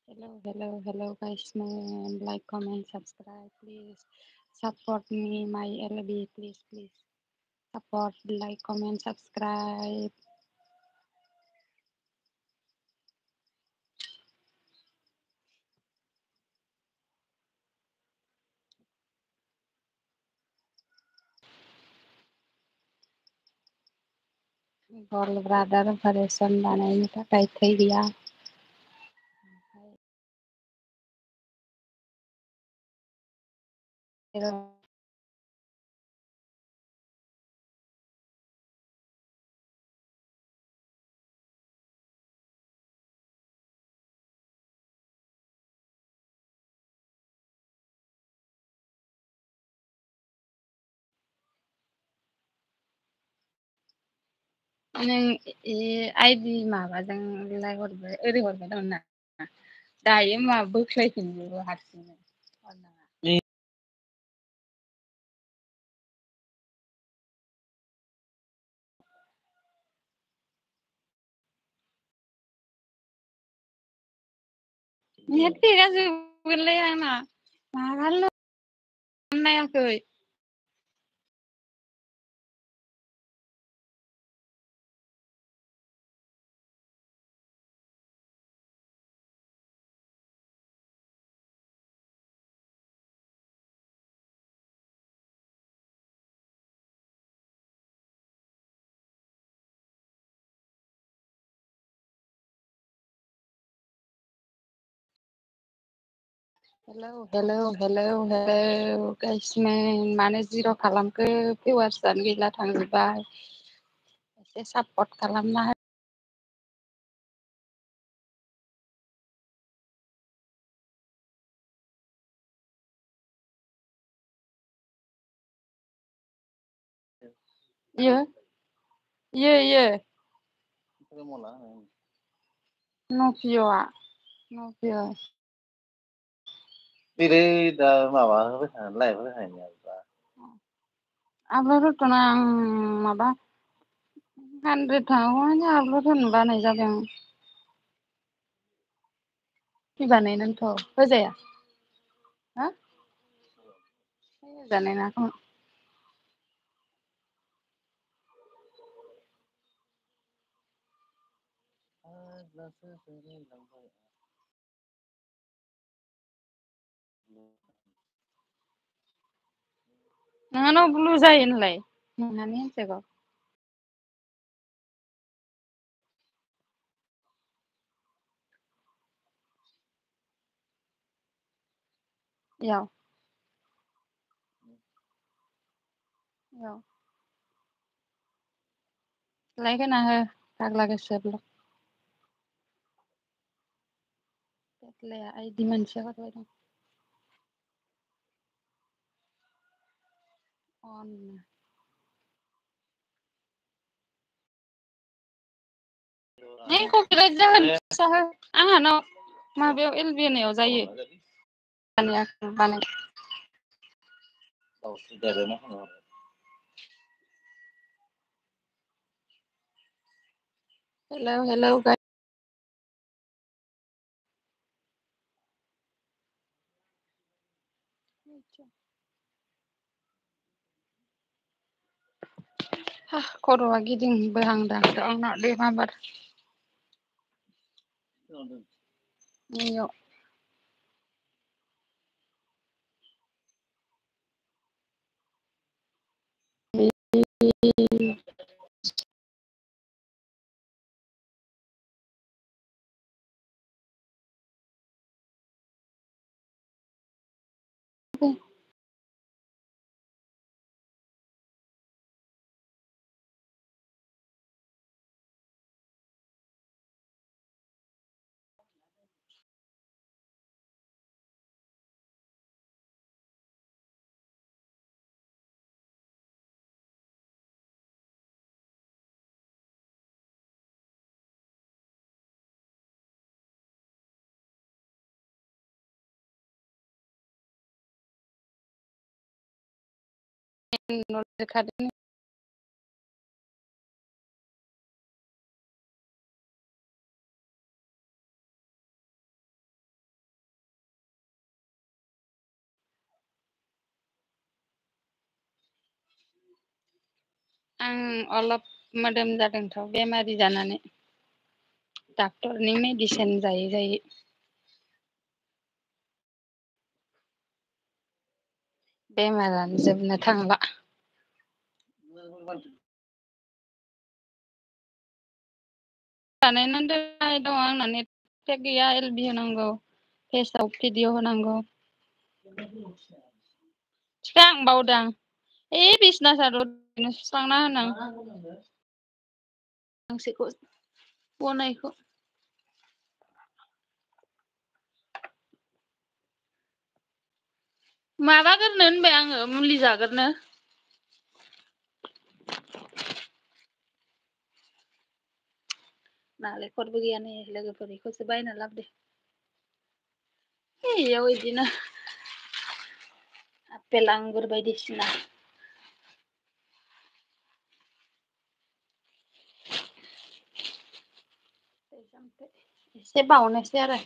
Hello, guys, man. Like, comment, subscribe, please. Support me, my LB, please. Support, like, comment, subscribe. Gol brother operation बानायनो थाखाय थै गैया. नों ID माबाजों हरबाय ओरै हरबाय दं ना दायो मा बोख्लायफिनजोबो हारसिंनो नेट पेकआ जोबगोनलै आंना माबाल' नायाखै हेलौ गाइसमेन मानो जिर' खालामखो भिवार्सआनो गैला थांजोब्बाय एसे सापर्ट खालामना Iya, iya, iya. Novio, Ak. Novio. Pilih dah mawa live hanya. Upload होथ'ना आं माबा 100 थाङावहाय आपल'ड होनो बानाय जादों। बानायनानैथ' होजाया? हा? होजानाय नङा खोमा। नोंहानाव ब्लु जायो होनलाय नोंहानि हेन्डसेकआव। इयाव इयाव लाइक होना हो फाग्ला गोसोआ फाग्लाया आइदि मोनसेया हरबाय दं। अन नै कपिराइट जागोन फिसा हो आंहानाव माबायाव एलबि होनायाव जायो। बानाय हेलौ हेलौ खर'आ गिदिंबोहांदों आंना बेमार नैयाव आं अलप मोदोम जादोंथ' बेमारि जानानै डाक्टरनि मेडिसिन जायै जायै बेमारानो जोबनो थांला। बानायनानै दोननाय दं आंना नेट पेक गैया एलबि होनांगौ फेसआव भिडिअ होनांगौ। थिखा आं बावदों ओइ बिसना सादर सुस्रांना होनां गांसेखौ बनायखौ माबागोरनो होनबाय आङो मुलि जागोरनो। नालेंखरबो गैया नै लोगोफोर इखौसो बायना लाबोदो। इयाव इदिनो आपेल आंगुर बायदिसिना एसे बावनोसै आरो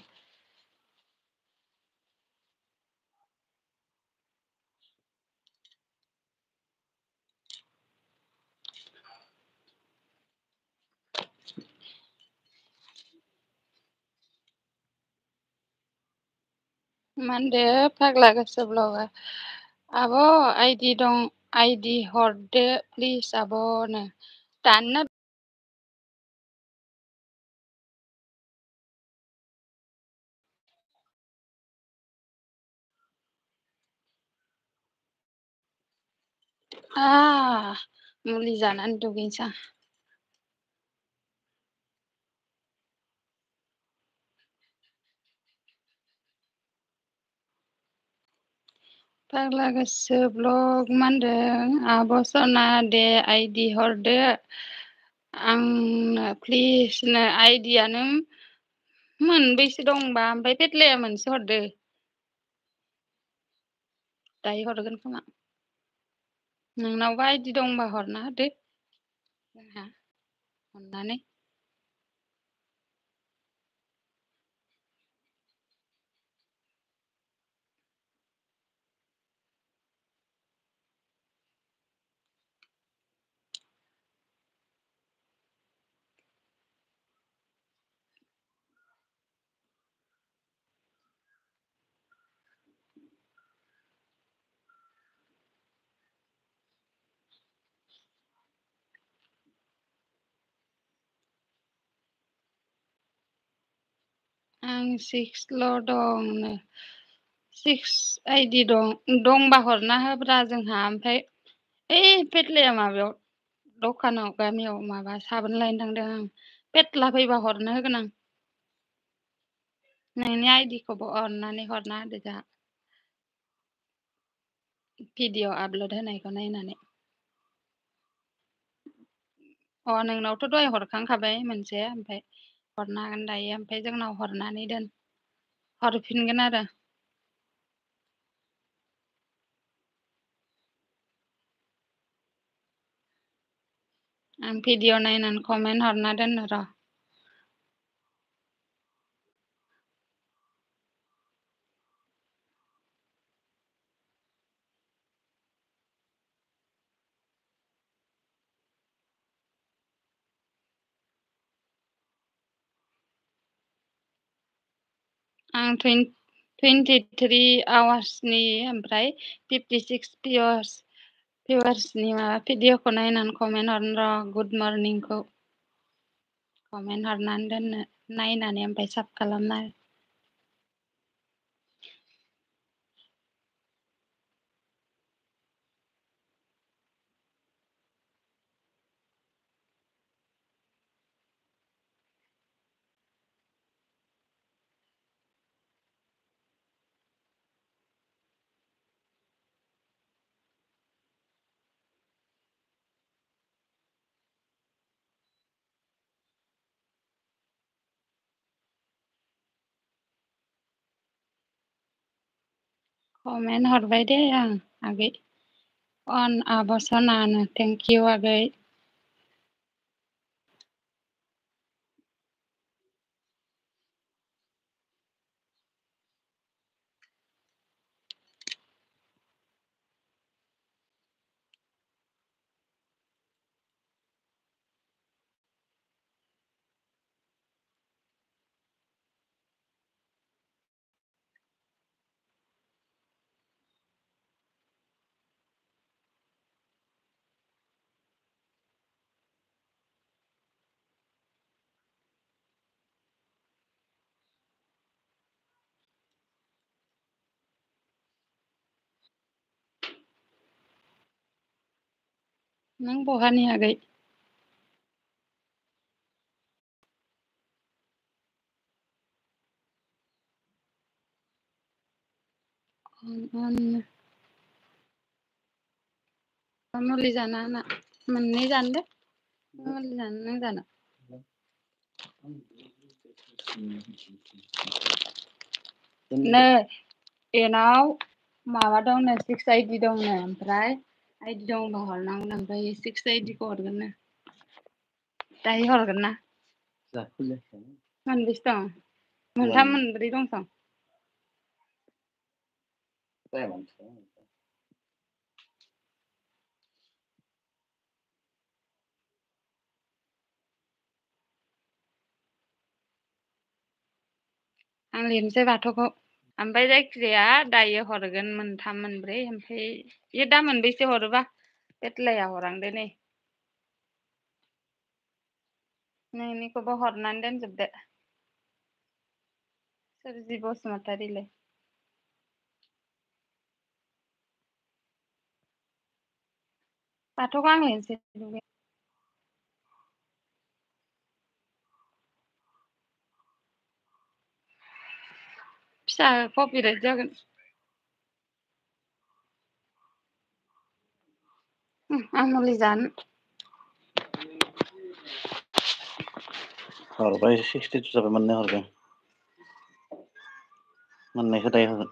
मानदो फाग्ला गोसो ब्लगार आब' आइदि दं आइदि हरदो प्लिस आब'नो दाननो मुलि जानानै दुगैनोसै आं। फाग्ला गोसो ब्लग मा होनदों आब' सना दे आइदि हरदो आंनो प्लिजनो आइदियानो मोनबैसो दंबा ओमफ्राय पेटलाया मोनसे हरदो दायो हरगोन खोमा नोंनावबा आइदि दंबा हरना होदो जोंहा अननानै आं 6ल' दं 6 आइदि दंबा हरना होब्रा जोंहा ओमफ्राय ओइ पेटलाया माबायाव दखानाव गामियाव माबा साबोन लायनो थांदों आं पेटला फैबा हरनो होगोन आं नोंनि आइदिखौबो अननानै हरना होदो जोंहा भिडिअ आपल'ड होनायखौ नायनानै नोंनावथ' दहाय हरखांखाबाय मोनसे ओमफ्राय हरनो हागोन दायो ओमफ्राय जोंनाव हरनानै दोन हरफिनगोन आरो आं भिडिअ नायनानै कमेन्ट हरना दोननो र' आं 23 आवार्सनि ओमफ्राय 56 भिवार्सनि माबा भिडिअखौ नायनानै कमेन्ट हरनो र' गुड मर्निंखौ कमेन्ट हरनानै दोननो नायनानै ओमफ्राय साब खालामना कमेन्ट हरबाय दे आं आगै आब' सनानो थेंक इउ आगै नों बहानि आगै मुलि जाना होना मोननै जानो दे मुलि जानो नों जानो नै एनाव माबा दंनो 6 आइडि दंनो ओमफ्राय आइडि दंबा हरनांगोन ओमफ्राय 6 आइडिखौ हरगोन नो दायो हरगोन ना मोनबेसे दं मोनथाम मोनब्रै दंथ' आं लिरनोसै बाथौखौ ओमफ्राय जायखिजाया दायो हरगोन मोनथाम मोनब्रै ओमफ्राय बे दा मोनबैसे हरोबा पेटलाया हरांदो नै नोंनिखौबो हरनानै दोनजोबदो सोरजि बसुमतारिलाय बाथौखौ आं लिरनोसै फिसा कपिराइट जागोन आं मुलि जानो हरबाय 62 जाबाय मोननै हरबाय मोननायखौ दायो होगोन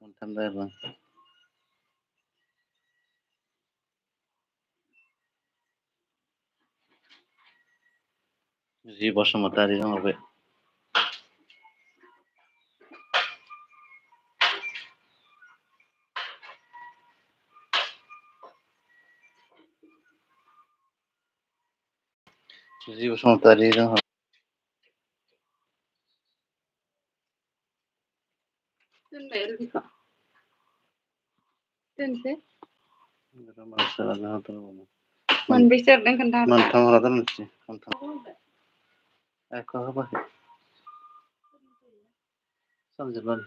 मोनथाम जायोबा जि बसुमतारी हरबाय जि बसुमतारी दोनबाय रुटिखौ दोनसै मोनबेसे हरदों खोन्था मोनथाम हरना दोननोसै एख' होबाखै सानजोबबानो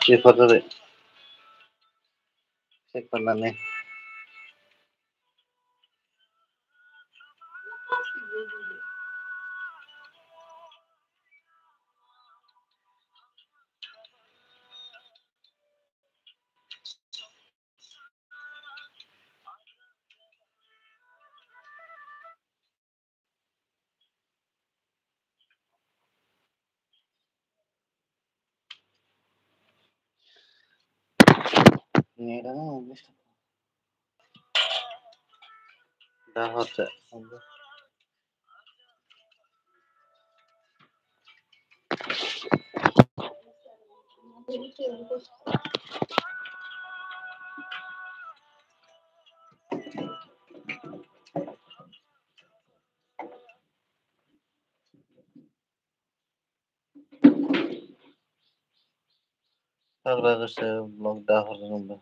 पेपार जाबाय चेक खालामनानै नेटानो दा हरसो फाग्ला गोसो ब्लक दा हरदों